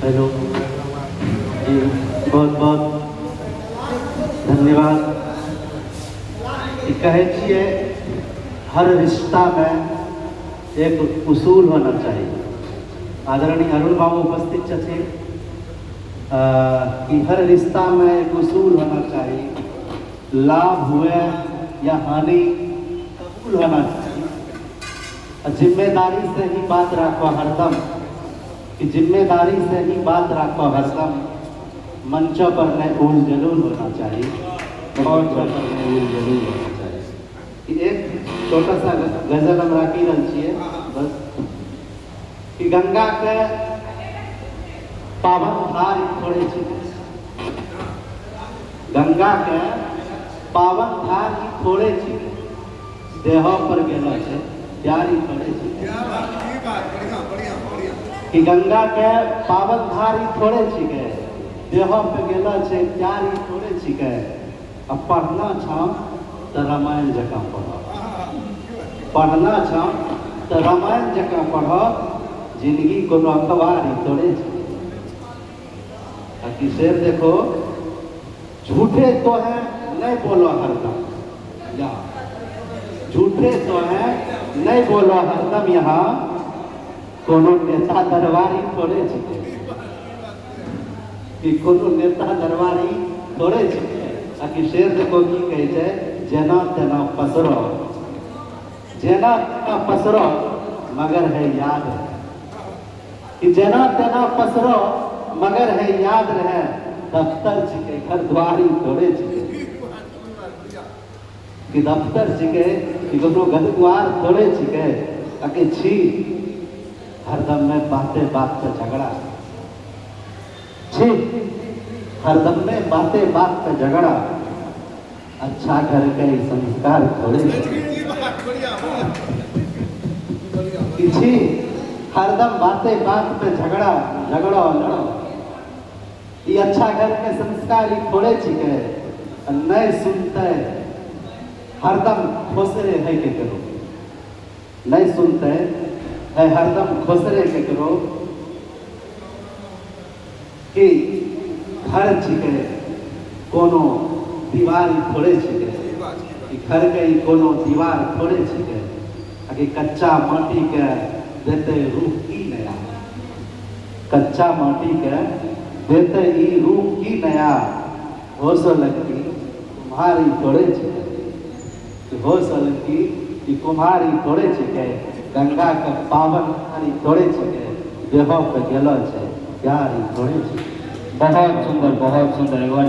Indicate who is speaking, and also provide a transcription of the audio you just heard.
Speaker 1: हेलो जी, बहुत बहुत धन्यवाद। ई कहै छियै, हर रिश्तामे एक उसूल होना चाही। आदरणीय अरुण बाबू उपस्थित छथिन कि हर रिश्तामे एक उसूल होना चाही, लाभ हुए या हानि कबूल होना चाही। आ जिम्मेदारी से ही बात राखो हरदम, कि जिम्मेदारी से ही बात राखो हरदम, मंचों पर न ऊल जलूल होना चाहिए, मंचों पर न ऊल जलूल होना चाहिए। कि एक छोटा सा गजल हम राखी रहल छियै बस, कि गंगा के पावन धार ई थोड़े छै, गंगा के पावन धार ई थोड़े छै, देह पर गेलो छै प्यार ई थोड़े छै। कि गंगा के पावन धार ई थोड़े छिकै, देह पे गेलो छै प्यार ई थोड़े छिकै। आ पढ़ना छौ तऽ रामायण जकाँ पढ़, पढ़ना छौ तऽ रामायण जकाँ पढ़, जिंदगी कोनो अखबार ई थोड़े छै। आ कि शेर देखो, झूठे तो है नहीं बोलो हरदम यहाँ, झूठे तो है नहीं बोलो हरदम यहाँ, कोनो नेता दरबारी थोड़े छिकै, कि कोनो नेता दरबारी थोड़े छिकै। आ कि शेर देखो, की कहै छै, जेना तेना पसरो, जेना तेना पसरो मगर है याद रहे, कि जेना तेना पसरो मगर है याद रहे, दफ्तर छिकै घर द्वारी थोड़े छिकै, कि दफ्तर छिकै कि ककरो घर द्वार थोड़े छिकै। आ कि छी हरदम में बाते बात पे झगड़ा, छी हरदम में बाते बात पे झगड़ा, अच्छा घर के ई संस्कार थोड़े छिकै। कि छी हरदम बाते बात पे झगड़ा, झगड़ो लड़ो, ई अच्छा घर के संस्कार ई थोड़े छिकै। आ नहीं सुनते हरदम खोसरे है के करो, नहीं सुनते है हरदम खोसरे के करो, कि घर छिकै कोनो दीवार ई थोड़े छिकै, कि घर के ई कोनो दीवार थोड़े छिकै। आ कि कच्चा माटी के देते रूप की नया, कच्चा माटी के देते ई रूप की नया, हो सोलंकी कुम्हारी थोड़े छिकै, कि हो सोलंकी ई कुम्हारी थोड़े छिकै, गंगा के पावन धारी थोड़े छिकै, देह पे गेलो छै प्यार ई थोड़े छिकै।
Speaker 2: बहुत सुंदर, बहुत सुंदर। एक बार